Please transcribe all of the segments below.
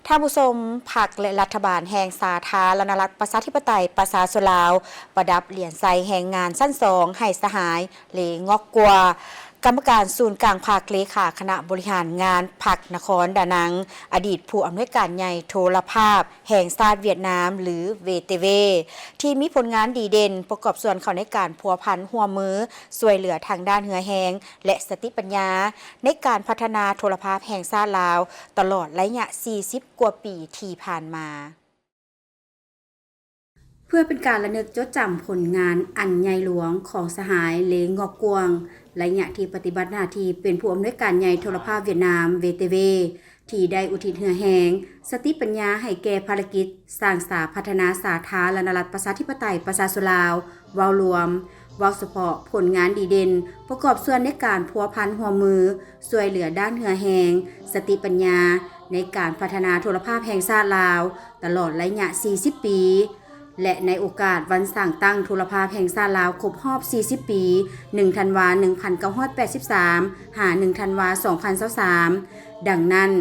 ທ່ານຜູ້ຊົມ, ພັກ ແລະ ລັດຖະບານແຫ່ງສາທາລະນະລັດ ປະຊາທິປະໄຕ ປະຊາຊົນລາວ ປະດັບຫຼຽນໄຊແຮງງານຊັ້ນສອງ ໃຫ້ສະຫາຍ ເລງອກກວາ ກຳມະການສູນກາງພັກ, ເລຂາຄະນະບໍລິຫານງານພັກນະຄອນດານັງ, ອະດີດຜູ້ອຳນວຍການໃຫຍ່ໂທລະພາບແຫ່ງຊາດຫວຽດນາມ ຫຼື ເວເຕເວ ທີ່ມີຜົນງານດີເດັ່ນ ປະກອບສ່ວນເຂົ້າໃນການພົວພັນຮ່ວມມື ຊ່ວຍເຫຼືອທາງດ້ານເຫື່ອແຮງ ແລະ ສະຕິປັນຍາ ໃນການພັດທະນາໂທລະພາບແຫ່ງຊາດລາວ ຕະຫຼອດໄລຍະສີ່ສິບກວ່າປີທີ່ຜ່ານມາ. ເພື່ອເປັນການລະນຶກຈົດຈຳຜົນງານອັນໃຫຍ່ຫຼວງຂອງສະຫາຍ ເລງອກກວາງ ໄລຍະທີ່ປະຕິບັດໜ້າທີ່ເປັນຜູ້ອຳນວຍການໃຫຍ່ໂທລະພາບຫວຽດນາມ ເວເຕເວ ທີ່ໄດ້ອຸທິດເຫື່ອແຮງ, ສະຕິປັນຍາໃຫ້ແກ່ພາລະກິດສ້າງສາພັດທະນາສາທາລະນະລັດ ປະຊາທິປະໄຕ ປະຊາຊົນລາວ ເວົ້າລວມ, ເວົ້າສະເພາະຜົນງານດີເດັ່ນ ປະກອບສ່ວນໃນການພົວພັນຮ່ວມມື ຊ່ວຍເຫຼືອດ້ານເຫື່ອແຮງ, ສະຕິປັນຍາ ໃນການພັດທະນາໂທລະພາບແຫ່ງຊາດລາວ ຕະຫຼອດໄລຍະສີ່ສິບປີ ແລະ ໃນໂອກາດວັນສ້າງຕັ້ງໂທລະພາບແຫ່ງຊາດລາວຄົບຮອບສີ່ສິບປີ ໜຶ່ງ ທັນວາ ໜຶ່ງພັນເກົ້າຮ້ອຍແປດສິບສາມ ຫາ ໜຶ່ງ ທັນວາ ສອງພັນຊາວສາມ. ດັ່ງນັ້ນ,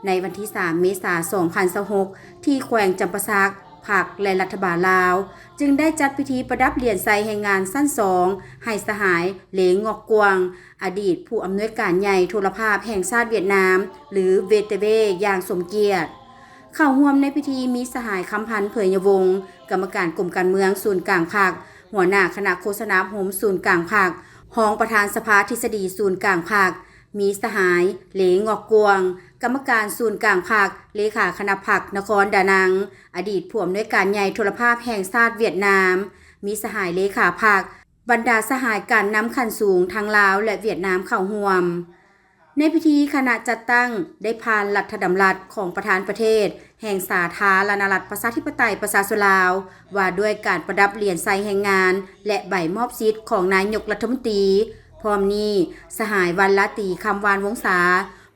ໃນວັນທີສາມ ເມສາ ສອງພັນຊາວຫົກ ທີ່ແຂວງຈຳປາສັກ, ພັກ ແລະ ລັດຖະບານລາວ ຈຶ່ງໄດ້ຈັດພິທີປະດັບຫຼຽນໄຊແຮງງານຊັ້ນສອງ ໃຫ້ສະຫາຍ ເລງອກກວາງ ອະດີດຜູ້ອຳນວຍການໃຫຍ່ໂທລະພາບແຫ່ງຊາດຫວຽດນາມ ຫຼື ເວເຕເວ ຢ່າງສົມກຽດ. ເຂົ້າຮ່ວມໃນພິທີມີສະຫາຍ ຄຳພັນ ເຜີຍຍະວົງ ກຳມະການກົມການເມືອງສູນກາງພັກ, ຫົວໜ້າຄະນະໂຄສະນາອົບຮົມສູນກາງພັກ, ຮອງປະທານສະພາທິດສະດີສູນກາງພັກ, ມີສະຫາຍ ເລງອກກວາງ ກຳມະການສູນກາງພັກ, ເລຂາຄະນະພັກນະຄອນດານັງ, ອະດີດຜູ້ອຳນວຍການໃຫຍ່ໂທລະພາບແຫ່ງຊາດຫວຽດນາມ, ມີສະຫາຍເລຂາພັກ, ບັນດາສະຫາຍການນຳຂັ້ນສູງທັງລາວ ແລະ ຫວຽດນາມເຂົ້າຮ່ວມ. ໃນພິທີ, ຄະນະຈັດຕັ້ງໄດ້ຜ່ານລັດຖະດຳລັດຂອງປະທານປະເທດແຫ່ງສາທາລະນະລັດ ປະຊາທິປະໄຕ ປະຊາຊົນລາວ ວ່າດ້ວຍການປະດັບຫຼຽນໄຊແຮງງານ ແລະ ໃບມອບສິດຂອງນາຍົກລັດຖະມົນຕີ. ພ້ອມນີ້, ສະຫາຍ ວັນລາຕີ ຄຳຫວານວົງສາ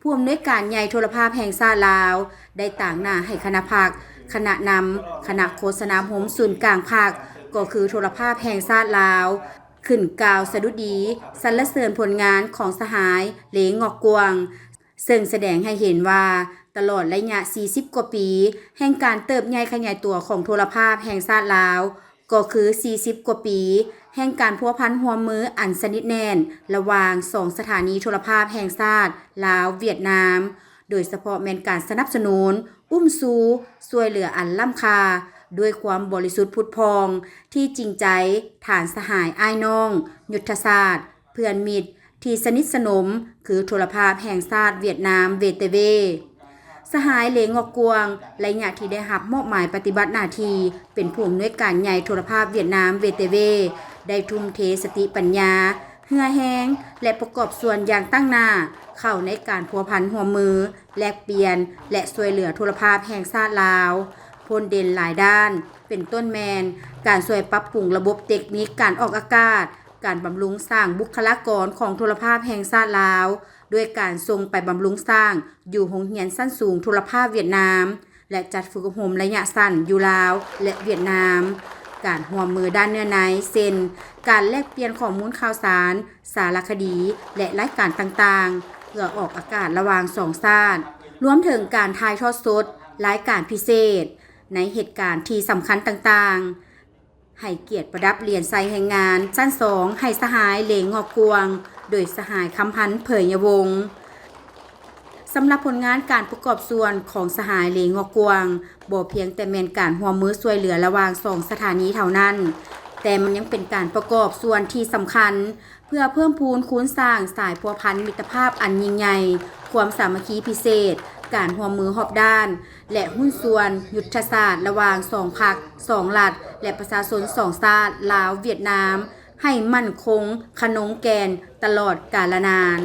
ຜູ້ອຳນວຍການໃຫຍ່ໂທລະພາບແຫ່ງຊາດລາວ ໄດ້ຕາງໜ້າໃຫ້ຄະນະພັກ, ຄະນະນຳ, ຄະນະໂຄສະນາອົບຮົມສູນກາງພັກ, ກໍຄືໂທລະພາບແຫ່ງຊາດລາວ ຂຶ້ນກ່າວສະດຸດດີ ສັນລະເສີນຜົນງານຂອງສະຫາຍ ເລງອກກວາງ ເຊິ່ງສະແດງໃຫ້ເຫັນວ່າ ຕະຫຼອດໄລຍະສີ່ສິບກວ່າປີ ແຫ່ງການເຕີບໃຫຍ່ຂະຫຍາຍຕົວຂອງໂທລະພາບແຫ່ງຊາດລາວ ກໍຄືສີ່ສິບກວ່າປີ ແຫ່ງການພົວພັນຮ່ວມມືອັນສະໜິດແໜ້ນ ລະຫວ່າງສອງສະຖານີໂທລະພາບແຫ່ງຊາດ ລາວ-ຫວຽດນາມ, ໂດຍສະເພາະແມ່ນການສະໜັບສະໜູນ, ອຸ້ມຊູ, ຊ່ວຍເຫຼືອອັນລ້ຳຄ່າ ດ້ວຍຄວາມບໍລິສຸດຜຸດຜ່ອງ ທີ່ຈິງໃຈ, ຖານສະຫາຍອ້າຍນ້ອງ, ຍຸດທະສາດ, ເພື່ອນມິດ ທີ່ສະໜິດສະໜົມ ຄືໂທລະພາບແຫ່ງຊາດຫວຽດນາມ ເວເຕເວ. ສະຫາຍ ເລງອກກວາງ ໄລຍະທີ່ໄດ້ຮັບມອບໝາຍປະຕິບັດໜ້າທີ່ເປັນຜູ້ອຳນວຍການໃຫຍ່ໂທລະພາບຫວຽດນາມ ເວເຕເວ ໄດ້ທຸ່ມເທສະຕິປັນຍາ, ເຫື່ອແຮງ ແລະ ປະກອບສ່ວນຢ່າງຕັ້ງໜ້າ ເຂົ້າໃນການພົວພັນຮ່ວມມື, ແລກປ່ຽນ ແລະ ຊ່ວຍເຫຼືອໂທລະພາບແຫ່ງຊາດລາວ ພົ້ນເດັ່ນຫຼາຍດ້ານ, ເປັນຕົ້ນແມ່ນ ການຊ່ວຍປັບປຸງລະບົບເຕັກນິກການອອກອາກາດ, ການບຳລຸງສ້າງບຸກຄະລາກອນຂອງໂທລະພາບແຫ່ງຊາດລາວ ດ້ວຍການສົ່ງໄປບຳລຸງສ້າງຢູ່ໂຮງຮຽນຊັ້ນສູງໂທລະພາບຫວຽດນາມ ແລະ ຈັດຝຶກອົບຮົມໄລຍະສັ້ນຢູ່ລາວ ແລະ ຫວຽດນາມ, ການຮ່ວມມືດ້ານເນື້ອໃນ ເຊັ່ນ ການແລກປ່ຽນຂໍ້ມູນຂ່າວສານ, ສາລະຄະດີ ແລະ ລາຍການຕ່າງໆ ເພື່ອອອກອາກາດລະຫວ່າງສອງຊາດ, ລວມເຖິງການຖ່າຍທອດສົດລາຍການພິເສດໃນເຫດການທີ່ສຳຄັນຕ່າງໆ. ໃຫ້ກຽດປະດັບຫຼຽນໄຊແຮງງານຊັ້ນສອງ ໃຫ້ສະຫາຍ ເລງອກກວາງ ໂດຍສະຫາຍ ຄຳພັນ ເຜີຍຍະວົງ. ສຳລັບຜົນງານການປະກອບສ່ວນຂອງສະຫາຍ ເລງອກກວາງ ບໍ່ພຽງແຕ່ແມ່ນການຮ່ວມມືຊ່ວຍເຫຼືອລະຫວ່າງສອງສະຖານີເທົ່ານັ້ນ, ແຕ່ມັນຍັງເປັນການປະກອບສ່ວນທີ່ສຳຄັນ ເພື່ອເພີ່ມພູນຄູນສ້າງສາຍພົວພັນມິດຕະພາບອັນຍິ່ງໃຫຍ່, ຄວາມສາມັກຄີພິເສດ, ການຮ່ວມມືຮອບດ້ານ ແລະ ຫຸ້ນສ່ວນຍຸດທະສາດລະຫວ່າງສອງພັກ, ສອງລັດ ແລະ ປະຊາຊົນສອງຊາດ ລາວ-ຫວຽດນາມ ໃຫ້ໝັ້ນຄົງ, ຂະໜົງແກ່ນຕະຫຼອດກາລະນານ.